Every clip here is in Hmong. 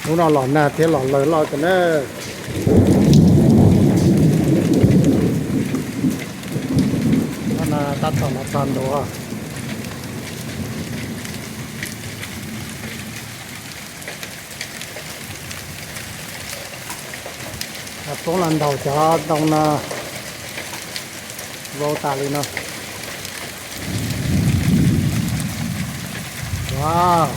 Hnub no los nag thiab los lawg loj kawg na. Hnub no tab tom los txog ntua. Poob los ntaus cov ntoo no vau tas li no. Wow.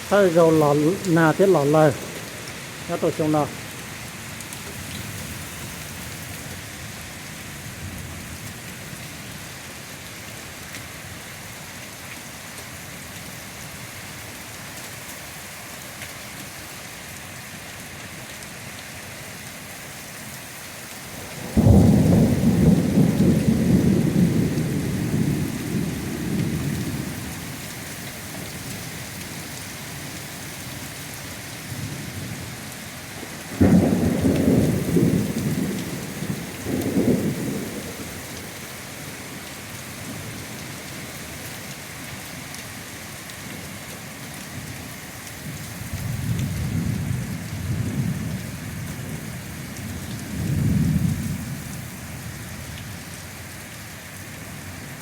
Thawj zaug los nag thiab los lawg nyob rau xyoo no.